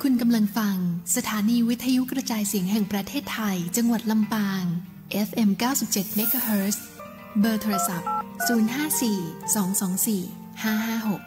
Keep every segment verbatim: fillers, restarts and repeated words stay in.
คุณกำลังฟังสถานีวิทยุกระจายเสียงแห่งประเทศไทย จังหวัดลำปาง เอฟเอ็ม เก้าสิบเจ็ด เมกะเฮิรตซ์ เบอร์โทรศัพท์ ศูนย์ห้าสี่ สองสองสี่ ห้าห้าหก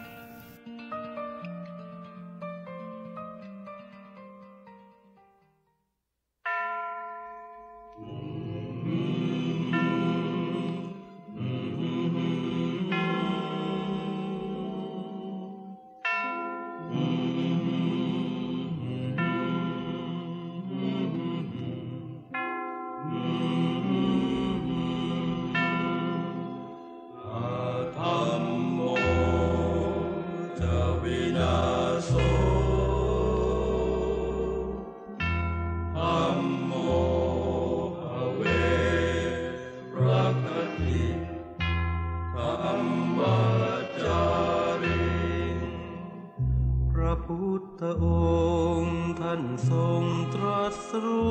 Adhammo ca vināso, dhammo pave rakkhati dhammacāriṃ. พระพุทธองค์ท่านทรงตรัสรู้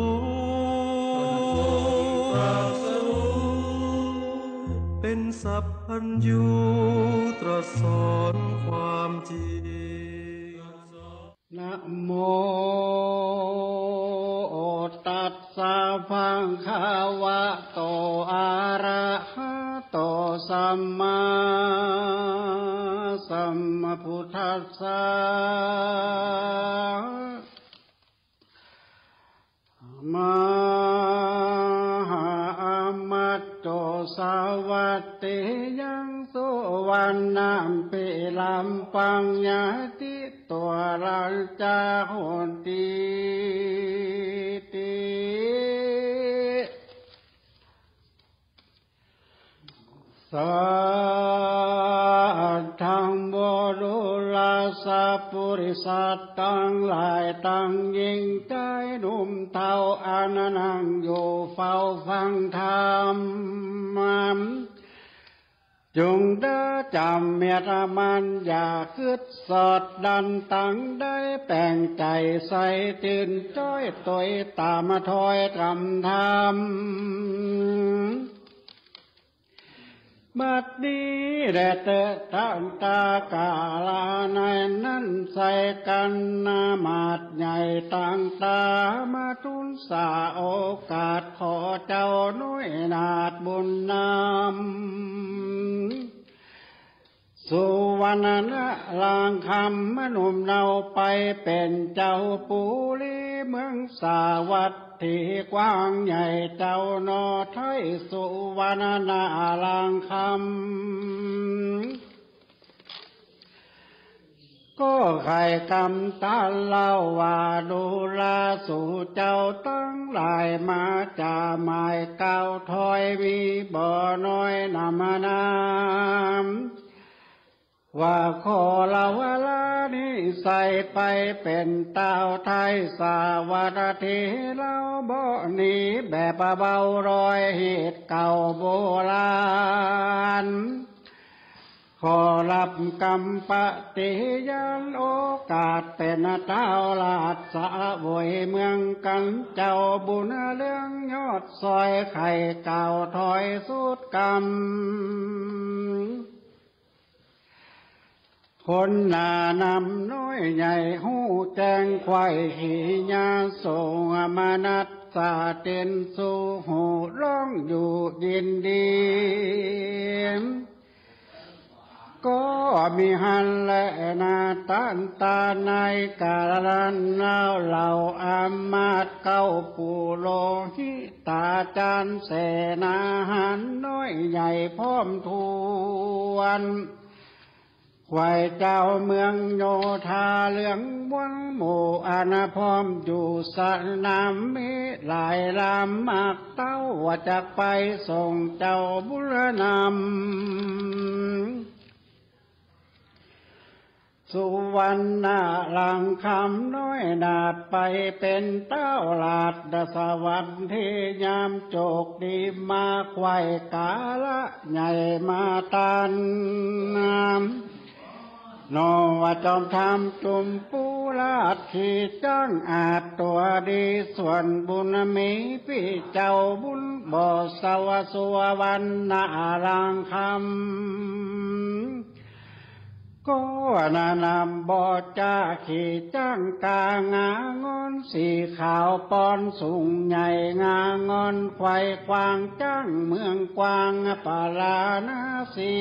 เป็นสัพพัญญูตรัสสอนความจริง Namo tassa bhagavato arahato sammāsambuddhassa. Mahāamato savattiyaṃ suvaṇṇaṃ pilaṃpaṃ yadi turañca hotīti. Saddhammo ดูราสะปุริสะตังหลาย ตังหญิงจายหนุ่มเฒ่า อันนั่งอยู่เฝ้าฟังธรรม จงเด้อจ๋ำเมียรมัน อย่ากึ๊ดสอดดัน ตังได้แป๋งใจ๋ใส่ ตื่นจ๊อยตวยต๋ามถ้อยกำธรรม บัดนี้แลเต๊อะ ตังต๋ากาละในนั้น ใส่กัณฑ์นามาตย์ใหญ่ ตังต๋ามาทูลสาโอกาส ขอเจ้าน้อยนาถบุญนำ สุวรรณรังคำ หนุ่มเนาไปเป๋นเจ้าปุรี เมืองสาวัตถีกว้างใหญ่ เจ้าหน่อไท้สุวรรณรังคำ ก็ใค่กำตันเล่าว่า ดูราสู่เจ้าตังหลาย มาจ๋าหมายกล่าวถ้อย มีบ่น้อยนำนาม ว่าขอละวะละนี้ ใส่ไปเป๋นต้าวไท้สาวัตถี เล่าบ่หนีแบบเบาลอย เหตุเก่าโบราณ ขอรับกำปฏิญาณ โอกาสเป๋นต้าวราชเสวยเมืองกั๋น เจ้าบุญเรืองยอดซอย ใค่กล่าวถ้อยสุดกำ คนหน้านำน้อยใหญ่ ฮู้แจ้งไขว่ขีญา โสมนัสสะเตียนสู่หู ร้องอยู่ยินดี ก็มีหั้นแลนา ตันต๋าในกาละนั้นเล่า เหล่าอามาตย์เก้าผู้โลหิตาจ๋ารย์ เสนาหารน้อยใหญ่พร้อมถ้วน ไขว่เจ้าเมืองโยธาเหลืองวนหมู่ อันพร้อมอยู่สนาม มีหลายลำมากเต้า ว่าจักไปส่งเจ้าบุญนำ สุวรรณรังคำน้อยนาถไปเป๋นต้าวราชสวัตถี ยามโจกดีมาไขว่กาละใหญ่มาตัน หน่อว่าจอมธรรมจุมปูราช ขี่จ๊างอาจตั๋วดี ส่วนบุญมีปี้เจ้าบุญบ่เศร้า สุวรรณรังคำ ก็แนะนำบ่จ๋า ขี่จ๊างก๋างางอน สีขาวปอนสูงใหญ่ งางอนควายควาง จ๊างเมืองกว้าง ปาราณสี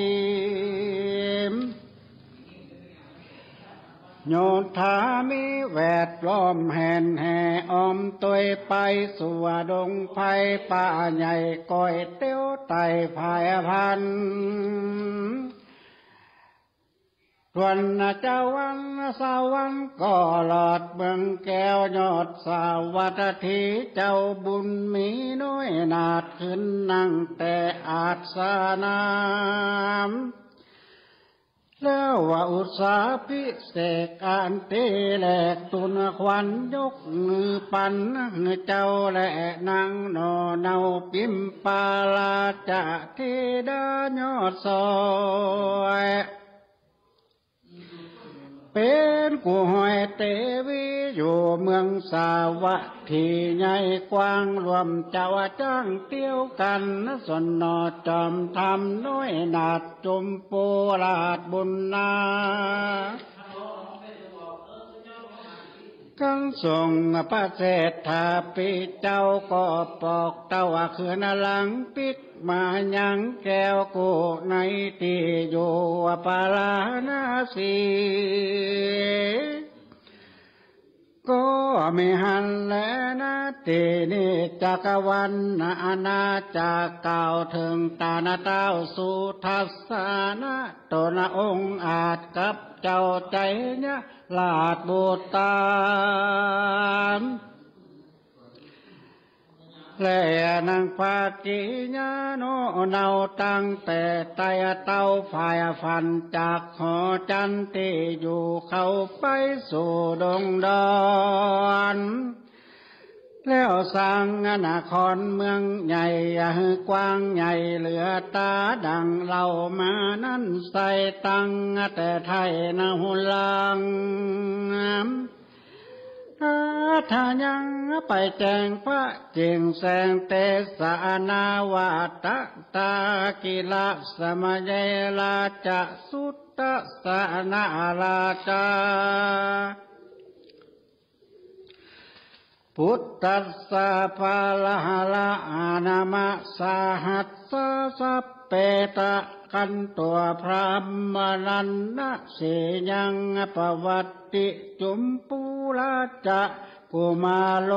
โยธามีแวดล้อม แหนแห่อ้อมตวยไป สั่วดงไพรป่าใหญ่ ก้อยเตี้ยวไต่ผายพันธุ์ ส่วนจาวันสวรรค์ก็หลอดเมืองแก้ว ยอดสาวัตถี เจ้าบุญมีน้อยนาด ขึ้นนั่งแต่อาสนะ แล้วว่าอุตสาพิเศษกอันตี้แรก ทูลขวัญยกมือปัน หื้อเจ้าแลนั่งหน่อ เนาปิมปาลาจะธิดายอดซอย เป๋นกู้ห้อยเตวี อยู่เมืองสาวัตถีใหญ่กว้าง ร่วมเจ้าจ๊างเตี้ยวกั๋น ส่วนหน่อจอมธรรมน้อยนาด จุมปูราชบุญนา กั๋นส่งพระเศรษฐาปิเจ้า ก็ปอกเต้าคืนหลังปิ๊ก มายังแก้วกู้ในตี้อยู่ปาราณสี ก็มีหั้นแลนา ตี้นี้จักรวรรณอาณาจักร กล่าวเถิงต้านต้าวสุทัสสนะ ต๋นองอาจกับเจ้าไชยะราชบุตร และนางภาคิยานุ เนาตั้งแต่ไต้เต้าผายฝัน จากหอจันตี้อยู่ เข้าไปสู่ดงดอน แล้วสร้างนครเมืองใหญ่ หื้อกว้างใหญ่เหลือต๋า ดังเล่ามานั้นไส้ ตั้งแต่ไทยนะหุลัง อาทยังไปแจ้งพระเจ้งแสง เตสะนาวาตะตากิละสะมะเย ราชสุตตะสะนะราชา ปุตตัสสะปะละหะระอะนะมะสะหัสสะ สัพเพตะขันตัง พรหมะนันนะสียัง ปะวัตติจุมปูราชะกุมาโร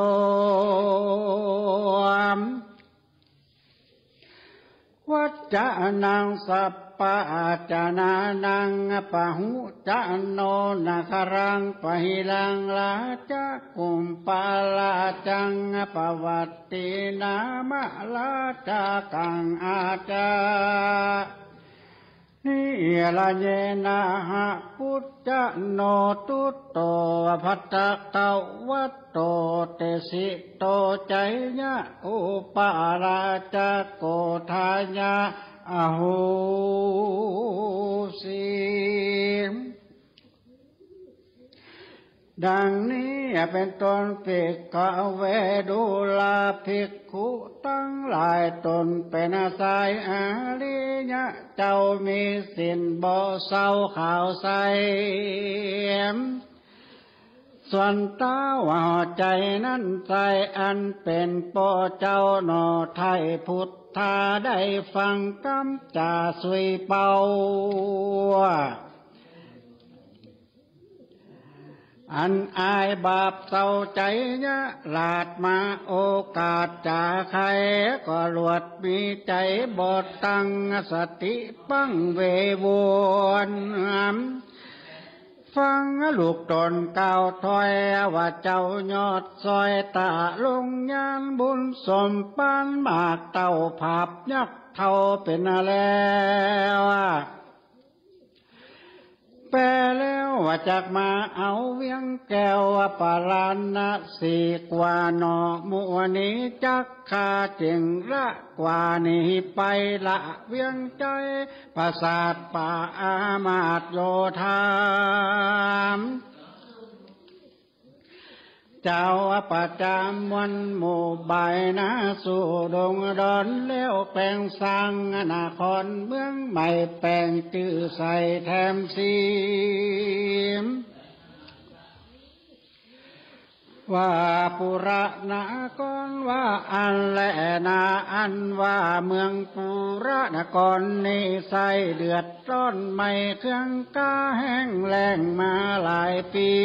วัจจะนังสัพพะอาจานะนัง ปะหุจะโนนะคะรัง ปะหิรังราชะกุมปาราชัง ปะวัตตินามะราชะกังอาชา นิระเยนะหะ ปุจจะโน ตุตโต ภะคะวะโต เตสิโต ไชยะอุปาราชะโก ทายะ อโหสิ ดังนี้เป๋นต้น ภิกขะเว ดูราภิกขุตังหลาย ตนเป๋นสายอริยะเจ้า มีศีลบ่เศร้าขาวใส ส่วนต๋าว่าใจ๋นั้นใจ๋ อันเป๋นป้อเจ้าหน่อไท้ พุทธาได้ฟังกำจ๋าสุยเป่า อันอายบาปเศร้า ไชยะราชมาโอกาสจ๋าใค่ ก็ลวดมีใจ๋บ่ตั้ง สติปังเววน ฟังลูกต๋นกล่าวถ้อย ว่าเจ้ายอดซอย ต๋าลงยานบุญสมปาน มากเต้าผาบยักษ์เฒ่าเป๋นแล้ว แป๋แล้วว่าจักมาเอาเวียงแก้ว ปาราณสีกว่าหน่อ หมู่นี้จักข้าเจ๋งละกว่าหนีไป ละเวียงไชยปราสาท ปาอามาตย์โยธา เจ้าประจำมวลหมู่บ่ายหน้าสู่ดงดอน แล้วแปลงสร้างนครเมืองใหม่ แป๋งจื้อใส่แถมสี ว่าปุระนครว่าอั้นแลนา อันว่าเมืองปุระนครนี้ใส่เดือดร้อน ไม่เคืองกาแห้งแล้งมาหลายปี๋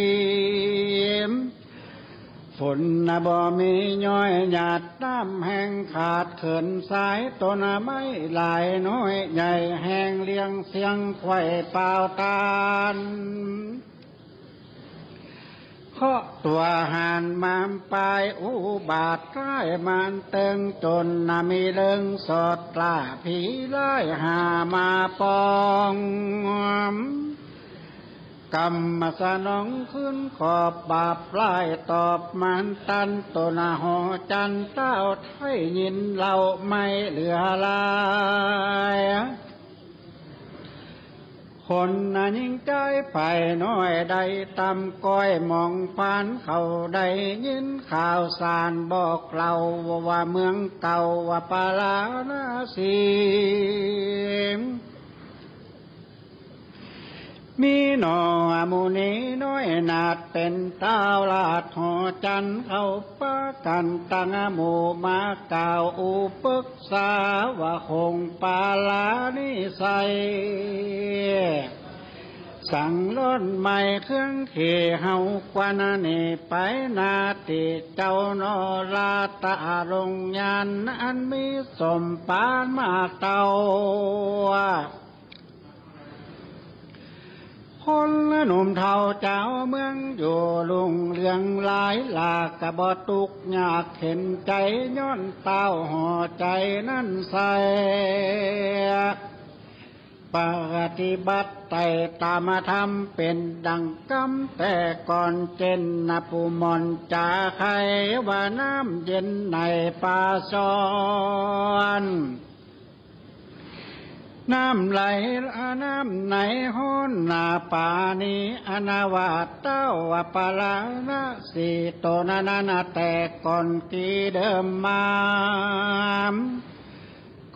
ฝนน่ะบ่มีย้อยหยาด น้ำแห้งขาดเขิน สายต้นไม้หลายน้อยใหญ่ แห้งเลี้ยงเสียงควายเปล่าตาน เคราะห์ตั๋วหานมารปาย อุบาทร้ายมารเติง จ๋นน่ะมีเริงสอดกล้า ผีร้ายหามาปอง กำมาสนองคืนขอบบาปร้าย ตอบมารตัน ต้นหอจันทร์เต้าไท้ยินเล่าไม่เหลือหลาย คนน่ะหญิงจายฝ่ายน้อยได้ตำก้อยหมองพาน เขาได้ยินข่าวสารบอกเล่า ว่าเมืองเก่าว่าปาราณสี มีหนอมุนีน้อยนาถเป๋นต้าวราชหอจันทร์ เขาปากั๋นตั้งหมู่มากล่าวอุปึกษา ว่าคงปาราณีไสย สังร้อนไหม้เคืองเขเฮากว่านานี่ไป นาติเจ้าหนอราตะลงยาน อันมีสมปานมากเต้า คนหนุ่มเฒ่าเจ้าเมืองอยู่รุ่งเรืองหลาย หลากกะบ่ตุ๊กข์ยากเข็ญใจ๋ ย้อนต้าวหอจันทร์นั้นไสย ปฏิบัติไต่ตามธรรมเป๋นดั่งกำแต่ก่อน เจ้นน่ะผู้หม่อนจ๋าใค่ ว่าน้ำเย็นในป่าซ้อน น้ำไหล น้ำในฮ้อนนาปานี อันว่าต้าวปาราณสี ต้นนั้นนาแต่ก่อนกี้เดิมมา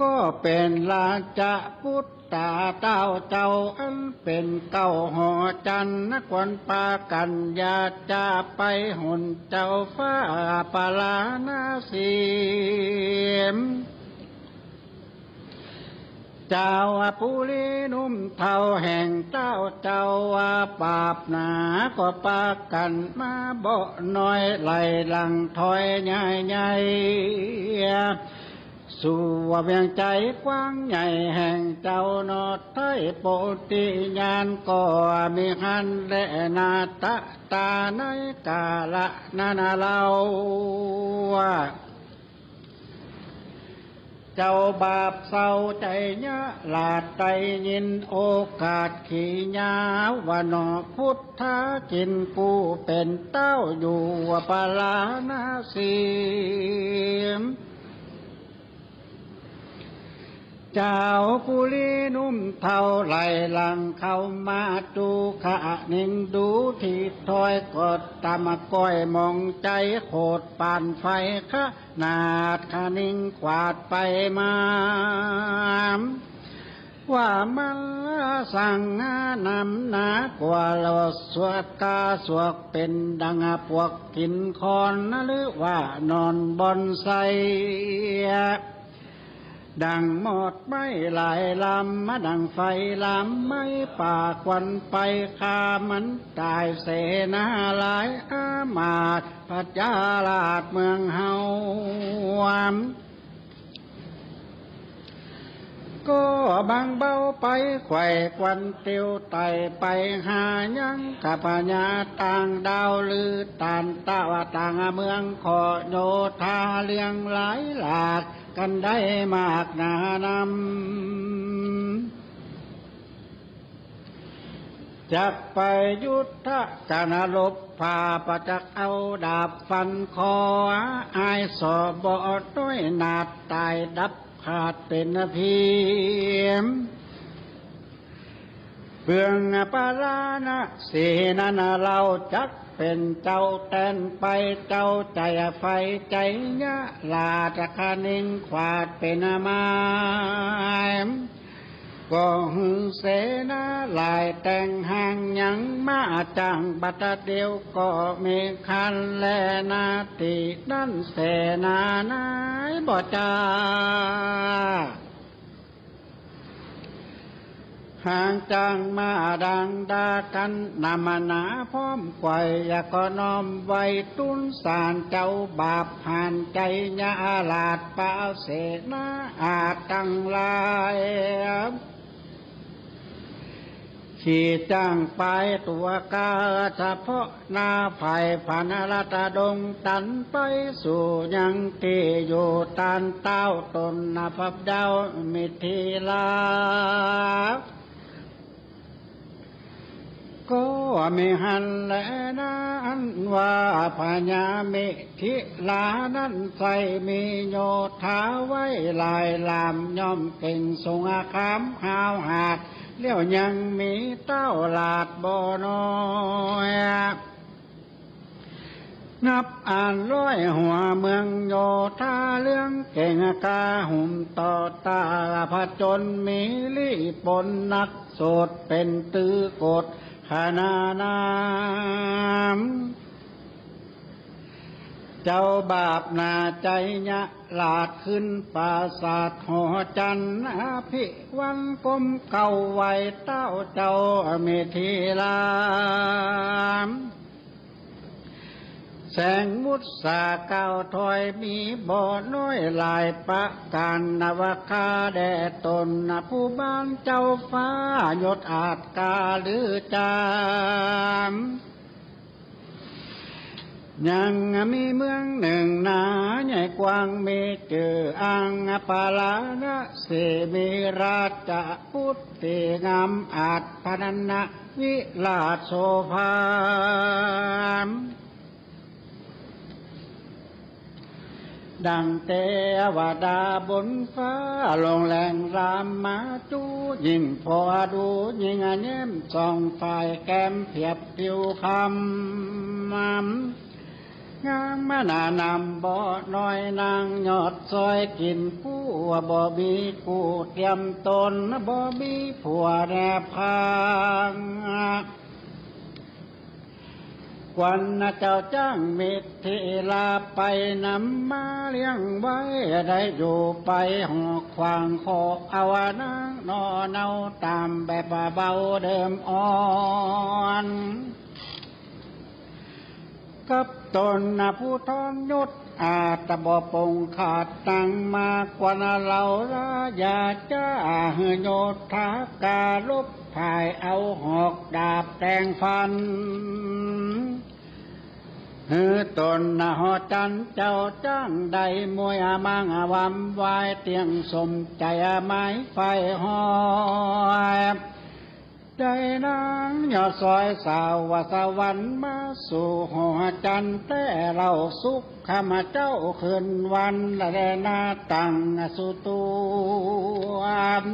ก็เป๋นราชปุตตาต้าวเจ้า อันเป๋นเก๊าหอจันทร์ ควรปากั๋นอย่าจะไปหนเจ้าฟ้าปาราณสี เจ้าปุรีหนุ่มเฒ่าแห่งต้าวเจ้าว่าบาปหนา ก็ปากั๋นมาบ่น้อย ไหลหลังถอยใหญ่ๆ สู่ว่าเวียงใจ๋กว้างใหญ่แห่งเจ้าหนอไท้ โปธิญาณก็มีหั้นแลนา ตะตาในกาละนั้นเล่า เจ้าบาปเศร้าใจ๋เยียะหลาด ได้ยินโอกาสขียาวาหนอ พุทธาจินผู้เป๋นต้าวอยู่ปาราณสี เจ้าปุรีหนุ่มเฒ่าไหลหลังเข้ามา ดูขะนิงดูที่ถอย ก็ตำก้อยหมองใจ๋ โขดป่านไฟขนาดขะนิงขวาดไปมา ว่ามันสังนำหนากว่า สวกกาสวกเป๋นดังปวกกิ๋นคอน หรือว่านอนบ่อนไส้ ดังมอดไหม้หลายลำ ดังไฟลามไหม้ป่า ควันไปฆ่ามันต๋าย เสนาหลายอามาตย์ ประชาราษฎร์เมืองเฮา ก็บังเบาไปไขว่ควันเตียวไต่ ไปหายังกับพญาต่างดาว ลือตานตะวะต่างเมือง ขอโยธาเลี้ยงหลายหลาก กั๋นได้มากหนานำ จักไปยุทธะกั๋นรบ ผ่าประจักษ์เอาดาบฟันคอ อายสอบ่น้อยนาถต๋ายดับขาดเป๋นพิม เปื้องปาราณสีนั้นเฮาจักเป๋นเจ้าแตนไป เจ้าใจ๋ไฟใจ๋ยะราชคณิงขวาดเป๋นหมาย ก็หื้อเสนาหลายแต่งห้างยังมาจ้าง บัดเดี่ยวก็มีคันแลนา ตี้นั้นเสนาหลายบ่จ้า หากจ้างมาดังดากั๋น นำหนาพร้อมไขว่ ก็น้อมไหว้ตุ๊นสารเจ้าบาป หันใจ๋ยะราชปาเสนาอาจตังหลาย ขี่จ้างไปตั๋วก๋า เฉพาะหน้าฝ่ายพันรัตดง ตันไปสู่ยังตี้อยู่ตานเต๊า ต๋นนับดาวมิถิรา ก็มีหันแลนา อันว่าพญามิถิรานั้นใส่มีโยธาไว้หลายหลาม ย่อมเก่งสงครามห้าวหาญ แล้วยังมีเต๊าหลาดบ่น้อย นับอันร้อยหัวเมืองโยธา เรื่องเก่งกล้าหุ้มต่อต้าน ผจญมีลี้ปนนัก สุดเป๋นตื้อกฏขนาดนั้น เจ้าบาปนาใจ๋ยะราชขึ้นปราสาทหอจันทร์ อภิวันก้มเก้าไหว้เต๊าเจ้ามิถิรา แสงมุสาก้าวถอยมีบ่น้อยหลายประก๋าน นวคาแด่ต๋นผู้บ้านเจ้าฟ้ายศอาจกล้าลือจาม ยังมีเมืองนึ่งนาใหญ่กว้าง มีจื้ออังปาราณสี มีราชบุตรตี้งามอาจพรรณนา วิราชโสภา ดังเตวดาบนฟ้าลงแหล่งรามมาจุ ยิ่งผ่อดูยิ่งแย้มส่องฝ่ายแก้มเผียบผิวคำ งามมานานำบ่น้อยนางยอดซอย กิ๋นผู้บ่มีกู้เตียมต๋น บ่มีผัวแนบข้าง ควันเจ้าจ้างมิถิราไปนำมาเลี้ยงไว้ ได้อยู่ไปหอกขวางขอเอานางนอเนาต๋ามแบบเบาเดิมอ่อน กับต๋นผู้ทรยศอาจบ่ปงขาด ตังมากว่าเหล่าราชา จะหื้อโยธาการบ พ่ายเอาหอกดาบแตงฟัน หื้อต๋นหอจันทร์เจ้าจ้างได้มวยอมังอวำวาย เตี้ยงสมใจ๋หมายใฝ่ฮอด ได้นางยอดซอยสาวสวรรค์มาสู่หอจันทร์แต๊เล่า สุขมาเจ้าคืนวันแลนาตังสุตวม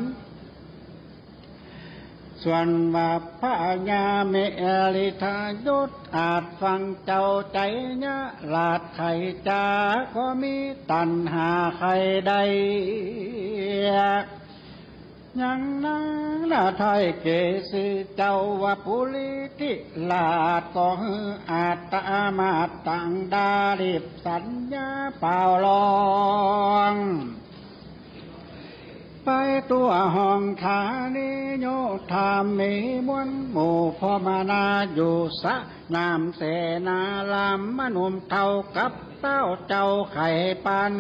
ส่วนว่าพญาเมริทายศอาจฟังเจ้าใจ๋ยะราชไขจ๋า ก็มีตัณหาใค่ได้ ยังนางนาไทยเกศือเจ้าว่าปุริธิราช ก็หื้ออาตมาตังดาลิบสัญญาเป่าลอง ไปตั๋วห้องธานีโยธา มีมวลหมู่พร้อมนาอยู่สนามเสนาราม หนุ่มเฒ่ากับเต้าเจ้าไข่ปัน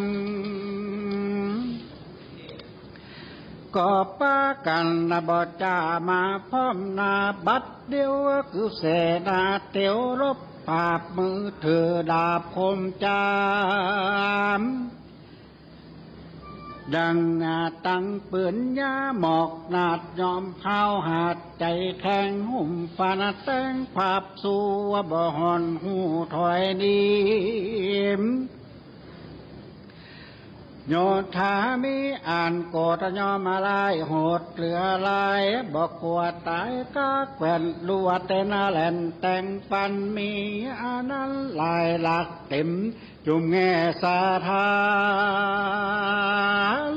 ก็ปากั๋นบ่จ๋ามาพร้อมหน้าบัดเดี่ยว คือเสนาเตียวรบปราบ มือถือดาบคมจาม ดังหน้าตังปืนยาหมอกนาด ยอมห้าวหาดใจ๋แข็ง หุ้มฟันแตงผาบสู้ บ่ห่อนหูถอยหนี โยธามีอันโกรธย่อมร้ายโหดเหลือหลาย บ่กั๋วต๋ายก๊าแกว่น ลู่ว่าเต้นแล่นแต่งฟัน มีอันนั้นหลายหลากเต๋ม จุมแง่สถาน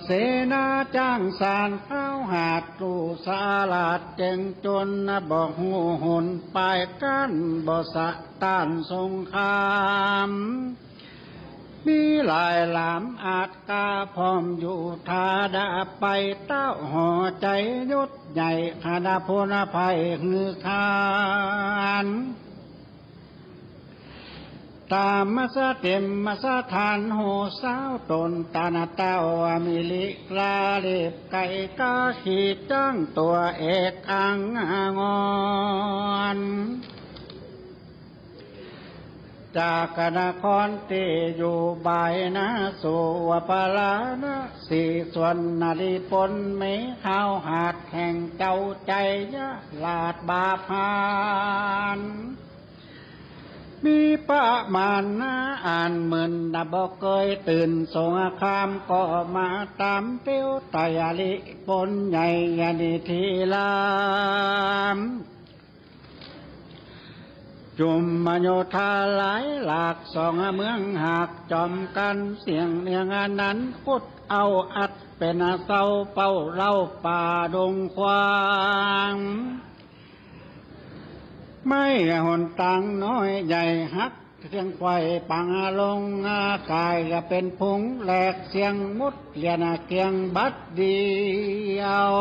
เสนาจ้างสานห้าวหาญ ลู่สลาดเจ๋งจ๋น บ่ฮู้หนปายกั้น บ่สะต้านสงคราม มีหลายหลามอาจกล้าพร้อมอยู่ ถ้าดาไปเต้าห่อใจ๋ยศใหญ่ ขณะพ้นภัยหื้อคาน ต๋ามมาสะเต็มมาสถาน โหสาวต๋นต๋านเต้า อมิลิลาเล็บไก่ก้า ขี่จ้างตั๋วเอกอังออน จากนครตี้อยู่บ่ายนาสู่ ปาราณสี ส่วนนฤปน เมขาวหาดแห่งเจ้าใจ๋ ยะราชบาปหาญ มีประมาณนาอันหมื่น บ่เกยตื่นสงคราม ก็มาต๋ามเตียวไตริปนใหญ่ ยะนิธิราม จุมโยธาหลายหลาก สองเมืองหากจ๋อมกั๋น เสี้ยงเนียงอันนั้น อุดเอาอัดเป๋นเซา เป้าเล้าป่าดงควาง ไม้หนตางน้อยใหญ่หัก เสี้ยงไขว่ปังลง ก๋ายเป๋นผงแหลก เสี้ยงหมดเลียนเกลี้ยงบัดเดียว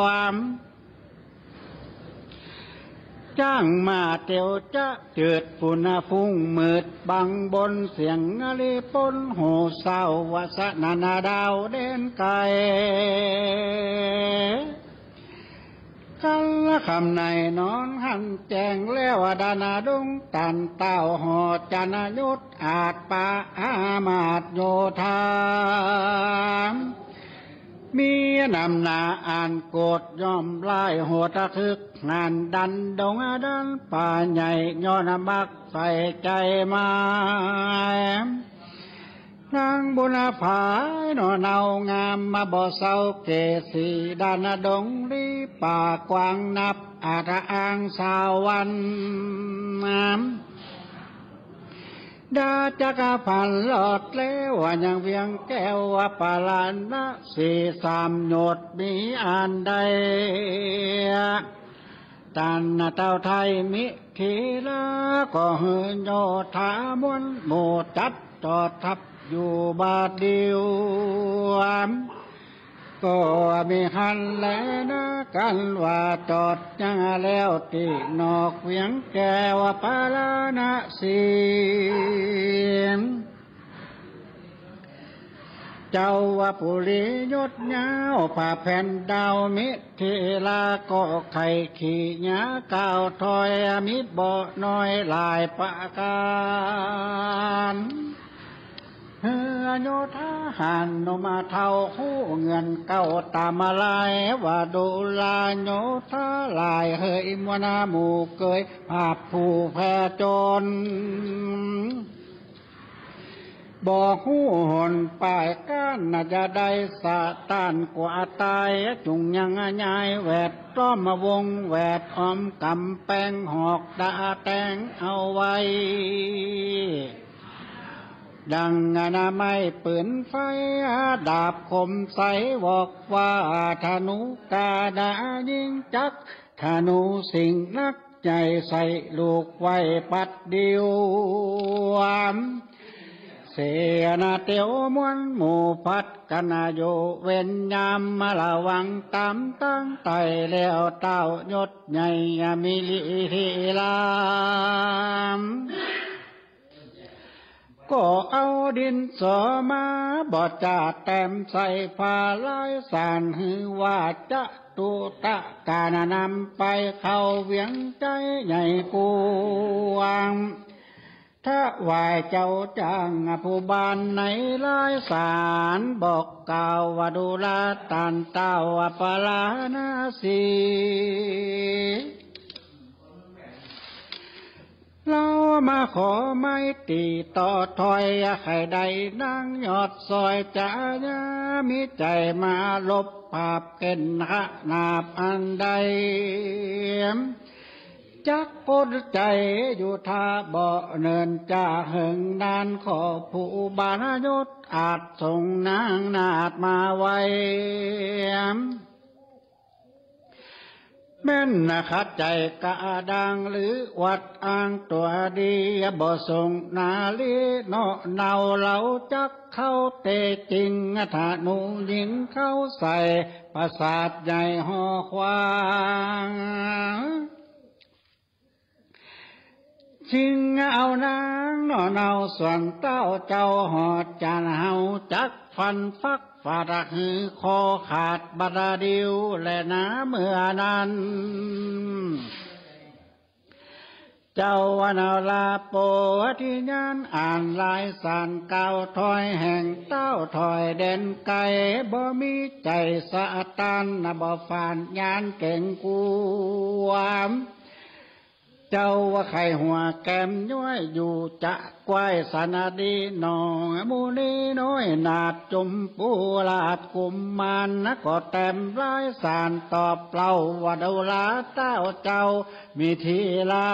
จ้างม้าเตียวจะจืด ฝุ่นฟุ้งมืดบังบน เสี้ยงนฤปน โหสาวว่าสะนั้นดาวแดนไก๋ กั๋นละค่ำในนอนหันแจ้งแล้ว ดานดงต๋านเต้า ห่อจันยศอาจปาอามาตย์โยธา มีนำหน้าอันโกรธย่อมร้ายโหดคึก หันดันดงดันป่าใหญ่ ย้อนมักใส่ใจ๋หมาย นางบุญผาหน่อเนาหงาม มาบ่เศร้าเกศรี ดานดงลีป่ากว้างนับ อาจอ้างสาวัน ดาจักพันธ์รอดแล้ว ยังเวียงแก้วปาราณสี สามโยชน์มีอันใด ต๋านเต้าไทยมิถิลา ก็หื้อโยธามวลหมู่ จัดจอดทัพอยู่บาดเดียว ก็มีหันแลนากั๋นว่า จอดยังแล้วตี้นอกเวียงแก้วปาราณสี เจ้าว่าปุรียศยาว ผ้าแผ่นดาวมิถิลา ก็ใค่ขี้หย้าก้าวถอย มีบ่น้อยหลายประก๋าน หื้อโยธาหันหนุ่มเฒ่าฮู้เงื่อนเก้า ต๋ามมาลายว่าดูราโยธาหลาย เหยมวลหมู่เกย ภาพผู้แผ่จน บ่ฮู้หนปายกั้น จะได้สะต้านกั๋วต๋าย จุ่งยังย้ายแวดล้อมวง แวดอ้อมก๋ำแปง หอกดาแตงเอาไว้ ดังอนามัยปืนไฟ ดาบคมใส บอกว่าธนูกาดายิงจัก ธนูสิงห์นักใหญ่ ใส่ลูกไว้ปัดเดียว เสนาเตียวมวลหมู่ผัดกั๋นอยู่ เวรยามมาระวังต๋ามตั้งไต่ แล้วเต้ายศใหญ่มิถิลา ก็เอาดินสอมาบ่จาแต้มใส่ผ้าลายสาน หื้อว่าจตุตะกานะนำไปเข้าเวียงใจ๋ใหญ่กว้าง ถวายเจ้าจ้างผู้บ้านในลายสาน บอกกล่าวว่าดูราต๋านเต้าปาราณสี เฮา มาขอไม้ตี้ต่อถ้อย ใค่ได้นางยอดสอย จะยามีใจ๋มาลบผาบเก่นขนาบอันใด จักอดใจ๋อยู่ถ้าบ่เนิ่น จะเหิงนาน ขอผู้บรรยศอาจส่งนางนาฏมาไว แม่นนะขัดใจ๋กระด้าง หรืออวดอ้างตั๋วดี บ่ส่งนารีเนาะเนา เฮาจักเข้าเตะจิง ธนูยิงเข้าใส่ ปราสาทใหญ่หอขวาง ชิงเอานางเนาะเนา ส่วนเต้าเจ้าหอดจาน เฮาจักฟันฟักฟาดหือคอขาดบัดเดี่ยวแลนา เมื่อนั้น เจ้าวันเอาลาโปธิญาณ อ่านลายสารกล่าวถ้อยแห่งเต้า ถ้อยแดนไกล บ่มีใจ๋สะตาน บ่ฝานญาณเก๋งกลัว เจ้าว่าใค่หัวแก้มย้อย อยู่จะกว้ายสนดีหนอ มุนีน้อยนาฏจุมปูราชกุมมาร ก็แต้มลายสารตอบเล่าว่า ดูราเต้าเจ้ามิถิรา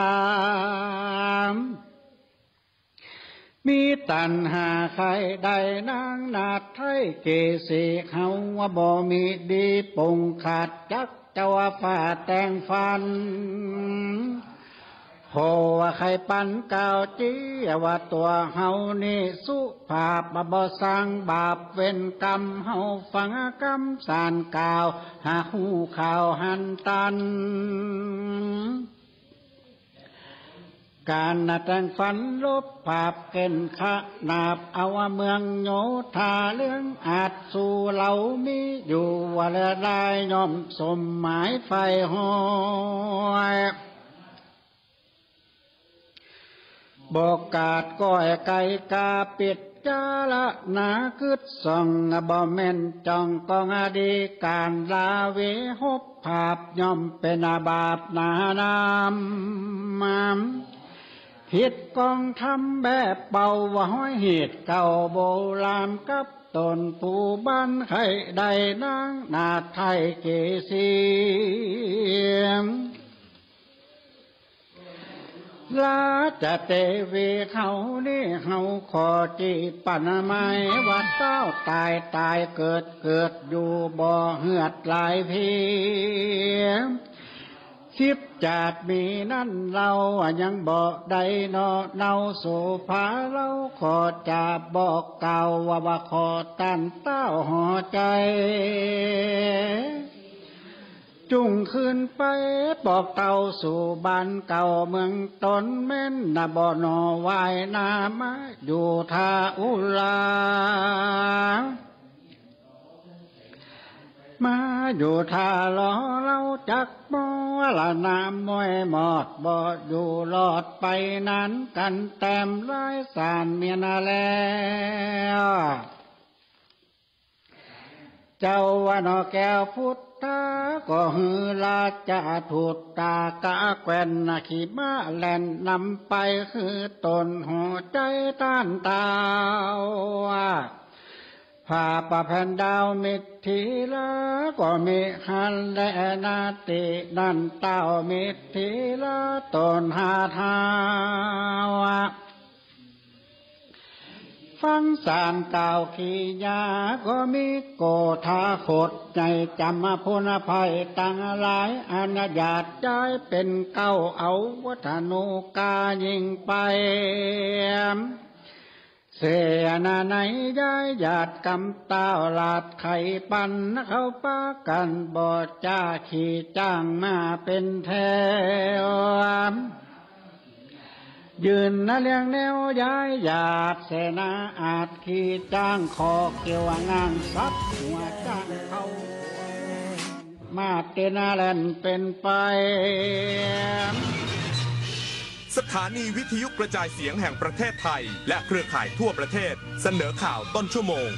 มีตัณหาใค่ได้นางนาฏไทยเกสี เฮาว่าบ่มีดีปงขาด จักเจ้าว่าฝ่าแต่งฟัน ขอว่าใค่ปันกล่าวจี้ ว่าตั๋วเฮานี้สุภาพ บ่สร้างบาปเวรกรรม เฮาฟังกำสารกล่าว หากฮู้ข่าวหันตัน ก๋านแต่งฟันลบผาบเก่นขนาบ เอาเมืองโยธาเรื่องอาจสู้ เฮามีอยู่ว่าละลาย ย่อมสมหมายใฝ่ฮอด บ่ขาดก้อยไก่กาปิดจารณา กึ๊ดส่องบ่แม่นจ้อง กองอดีการลาเวหบผาบ ย่อมเป๋นบาปหนานำ ผิดกองธรรมแบบเป่า ว่าฮ้อยเหตุเก่าโบราณ กับต๋นผู้บ้านใค่ได้นางนาฏไทยเกสี ราชเตวีเฮานี้ เฮาขอจี้ปันหมาย ว่าเต้าต๋ายต๋ายเกิดเกิดอยู่ บ่เหือดหลายพี สิบจาติมีนั้นเฮายังบ่ได้เนาะเนา โสภาเฮาขอจะบอกกล่าว ว่าว่าขอต้านเต้าหอใจ๋ จุ่งคืนไปบอกเต้าสู่บ้านเก่าเมืองต๋น แม่นนะบ่หนอ วายหน้ามาอยู่ท่าอุรา มาอยู่ท่ารอเฮาจักมรณะมวยหมอด บ่อยู่รอดไปนาน กั๋นแต้มลายสารเมียนแล้ว เจ้าว่าหนอแก้วพุทธา ก็หื้อราชทูตตากะแคว้นขีม้าแล่นนำไป คือต๋นหอใจ๋ต้านเต้า พระประแผ่นดาวมิถิรา ก็มีหั้นแลนา ตี้นั้นเต้ามิถิราต๋นหาเท้า ฟังสารกล่าวขียา ก็มีโกธาคตใหญ่ จ๋ำอำพลภัยตังหลาย อันญาติย้ายเป๋นเก้า เอาวัฒนูกายิงไป เสนาในย้ายญาติกำเต้า ลาดไขปันเขาปากั๋น บ่จ้าขี่จ้างมาเป๋นแถว ยืนนะเรียงแนวย้ายญาติเสนาอาจขี่จ้าง ขอเกี่ยวงางสับหัวจ้างเขา มาเตนะแล่นเป๋นไป สถานีวิทยุกระจายเสียงแห่งประเทศไทย และเครือข่ายทั่วประเทศ เสนอข่าวต้นชั่วโมง